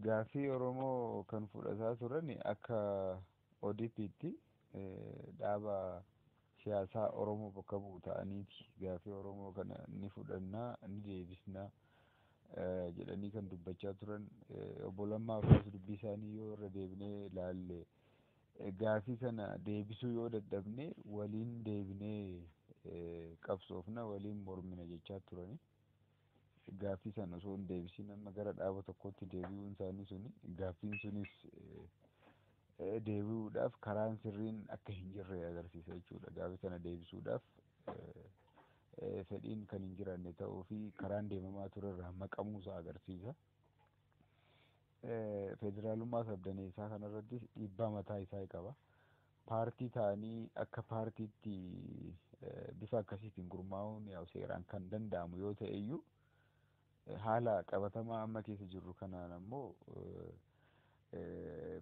Gaaffii Oromoo kan fudhataa turan akka ODP'tti dhaaba siyaasaa Oromoo bakka bu'u ta'aniiti. Gaaffii Oromoo kana ni fudhannaa, ni deebisnaa jedhanii kan dubbachaa turan. Obbo Lammaa faas dubbii isaanii yoo irra deebinee ilaalle, gaaffii kana deebisuu yoo dadhabne waliin deebinee qabsoofna, waliin mormina jechaa turani. Gaaffii sana osoo hin deebisiin amma gara dhaaba tokkotti deebi'uun isaanii suni gaaffiin sunis deebi'uudhaaf karaan sirriin akka hin jirre agarsiisa jechuudha. Gaaffii sana deebisuudhaaf fedhiin kan hin jiraanne ta'uu fi karaan deemamaa turerraa maqamuusaa agarsiisa. Federaalummaa sabdaneessaa kanarrattis dhiibbaa mataa isaa qaba. Paartii ta'anii akka paartiitti bifa akkasiitiin gurmaa'uun seeraan kan danda'amu yoo ta'e iyyuu, haala qabatamaa amma keessa jirru kanaan ammoo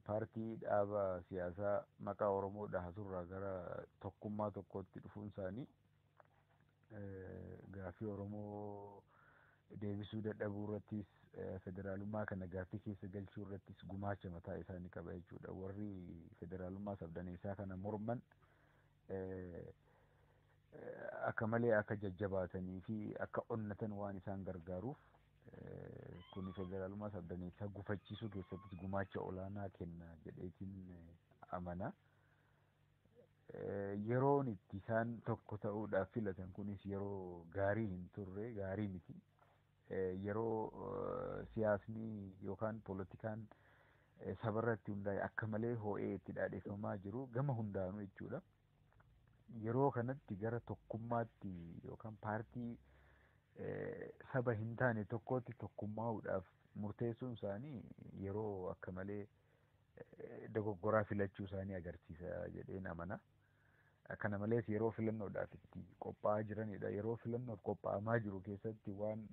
paartii dhaaba siyaasaa maqaa Oromoo dhahaturraa gara tokkummaa tokkotti dhufuun isaanii gaaffii Oromoo deebisuu dadhabuu irrattis, federaalummaa kana gaaffii keessa galchuu irrattis gumaacha mataa isaanii qaba jechuudha. Warri federaalummaa sabdaneessaa kana morman akka malee akka jajjabaatanii fi akka onnatan waan isaan gargaaruuf, kuni federaalummaa sabdaneessaa gufachiisuu keessattis gumaacha olaanaa kenna jedheetiin amana. Yeroon itti isaan tokko ta'uudhaaf filatan kunis yeroo gaarii hin turre, gaarii miti. Yeroo siyaasni yookaan poolitikaan sabarratti hundaa'e akka malee ho'ee itti dhaadheeffamaa jiru gama hundaanuu jechuudha. Yeroo kanatti gara tokkummaatti yookaan paartii saba hin taane tokkotti tokkummaa'uudhaaf murteessuun isaanii yeroo akka malee dogoggoraa filachuu isaanii agarsiisa jedheen amana. Kana malees yeroo filannoodhaaf itti qophaa'aa jiranidha. Yeroo filannoof qophaa'amaa jiru keessatti waan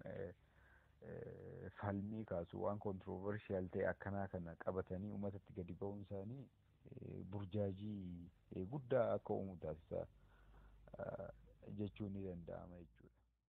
falmii kaasu, waan controversial ta'e akkanaa kana qabatanii uummatatti gadi ba'uun isaanii burjaajii guddaa akka uumu taasisa jechuun ni danda'ama jechuudha.